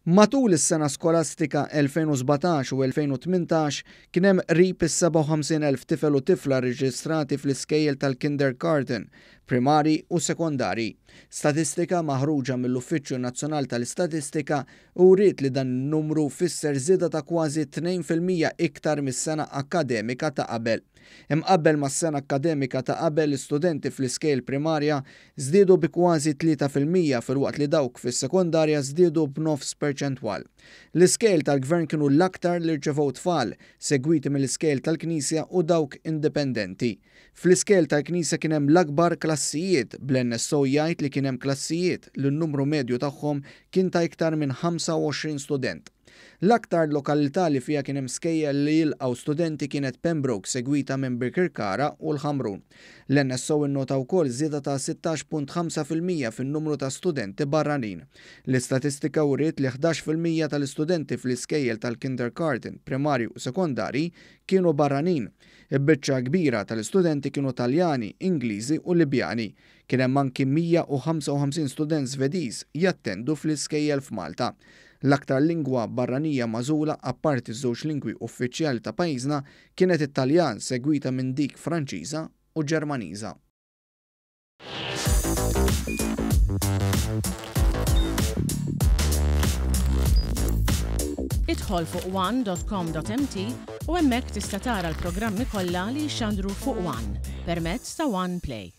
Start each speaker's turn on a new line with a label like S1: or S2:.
S1: Matul is-sena skolastika 2017 u 2018 kien hemm qrib is-57,000 tifel u tifla rreġistrati fl-iskejjel tal-kindergarten, primari u sekondari. Statistika maħruġa mill-Uffiċċju Nazzjonal tal-Istatistika wriet li dan in-numru fisser żieda ta' kważi 2% iktar mis-sena akkademika ta' qabel. Imqabbel mas-sena akkademika ta' qabel, l-istudenti fl-iskejjel primarja żdiedu bi kważi 3% filwaqt li dawk fis-sekondarja żdiedu b'nofs perċentwal. L-iskejjel tal-Gvern kienu l-aktar li rċevew tfal, segwiti mill-iskejjel tal-Knisja u dawk indipendenti. Fl-iskejjel tal-Knisja kien hemm l-akbar klassijiet, bl-NSO jgħid li kien hemm klassijiet li n-numru medju tagħhom kien ta' iktar minn 25 student. L-aktar lokalità li fiha kien hemm skejjel li jilqgħu studenti kienet Pembroke segwita minn Birkirkara u l-Ħamrun. L-NSO innota wkoll żieda ta' 16.5% fin-numru ta' studenti barranin. L-istatistika wriet li 11% tal-istudenti fl-iskejjel tal-kindergarten, primarji u sekondarji kienu barranin. Il-biċċa kbira tal-istudenti kienu Taljani, Ingliżi u Libjani. Kien hemm anki 155 student Svediż jattendu fl-iskejjel f'Malta. L-aktar lingwa barranija magħżula apparti ż-żewġ lingwi uffiċjali ta' pajjiżna kienet it-Taljan segwita minn dik Franċiża u Ġermaniża.
S2: Idħol fuq one.com.mt u hemmhekk tista' tara l-programmi kollha li jixxandru fuq One permezz ta' One Play.